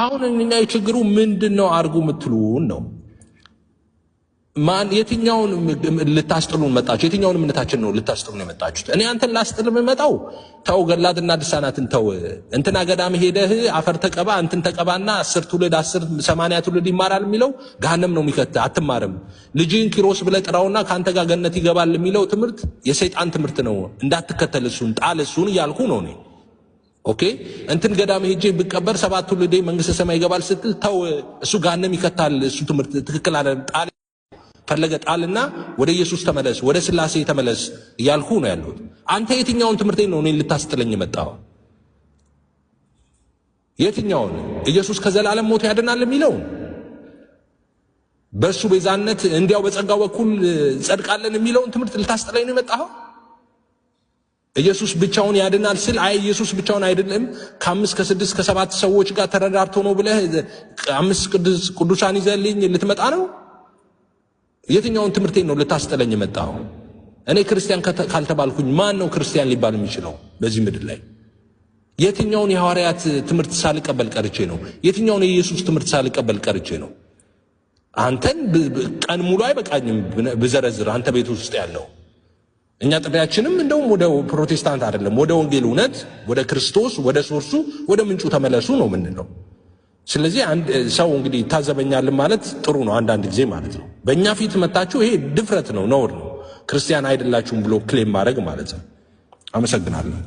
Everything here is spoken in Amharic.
አሁን እኛ የችግሩ ምንድን ነው አድርጉ የምትሉን ነው። ማን የትኛውን ልታስጥሉን መጣችሁ? የትኛውን እምነታችን ነው ልታስጥሉን የመጣችሁት? እኔ አንተን ላስጥል የምመጣው ተው፣ ገድላትና ድርሳናትን ተው። እንትና ገዳም ሄደህ አፈር ተቀባ እንትን ተቀባና 10 ትውልድ 10 80 ትውልድ ይማራል የሚለው ገሃነም ነው የሚከት፣ አትማርም። ልጅህን ኪሮስ ብለህ ጥራውና ከአንተ ጋር ገነት ይገባል የሚለው ትምህርት የሰይጣን ትምህርት ነው፣ እንዳትከተል እሱን ጣል እሱን እያልኩ ነው እኔ። Okay፣ እንትን ገዳም ሄጄ ብቀበር ሰባት ትውልዴ መንግስተ ሰማይ ይገባል ስትል ተው፣ እሱ ገሃነም ይከታል፣ እሱ ትምህርት ትክክል አይደለም፣ ጣል፣ ፈለገ ጣልና ወደ ኢየሱስ ተመለስ፣ ወደ ስላሴ ተመለስ እያልኩ ነው ያለሁት። አንተ የትኛውን ትምህርቴን ነው እኔን ልታስጥለኝ የመጣው? የትኛውን? ኢየሱስ ከዘላለም ሞት ያድናል የሚለውን፣ በእሱ ቤዛነት እንዲያው በጸጋው በኩል እንጸድቃለን የሚለውን ትምህርት ልታስጥለኝ ነው የመጣኸው? ኢየሱስ ብቻውን ያድናል ስል አይ ኢየሱስ ብቻውን አይደለም ከአምስት ከስድስት ከሰባት ሰዎች ጋር ተረዳርቶ ነው ብለህ አምስት ቅዱሳን ይዘህልኝ ልትመጣ ነው? የትኛውን ትምህርቴን ነው ልታስጥለኝ የመጣኸው? እኔ ክርስቲያን ካልተባልኩኝ ማን ነው ክርስቲያን ሊባል የሚችለው በዚህ ምድር ላይ? የትኛውን የሐዋርያት ትምህርት ሳልቀበል ቀርቼ ነው? የትኛውን የኢየሱስ ትምህርት ሳልቀበል ቀርቼ ነው? አንተን ቀን ሙሉ አይበቃኝም ብዘረዝር አንተ ቤት ውስጥ ያለው። እኛ ጥሪያችንም እንደውም ወደ ፕሮቴስታንት አይደለም፣ ወደ ወንጌል እውነት፣ ወደ ክርስቶስ፣ ወደ source ኡ፣ ወደ ምንጩ ተመለሱ ነው የምንለው። ስለዚህ አንድ ሰው እንግዲህ ይታዘበኛል ማለት ጥሩ ነው አንዳንድ ጊዜ ማለት ነው። በእኛ ፊት መታችሁ ይሄ ድፍረት ነው፣ ነውር ነው። ክርስቲያን አይደላችሁም ብሎ claim ማድረግ ማለት ነው። አመሰግናለሁ።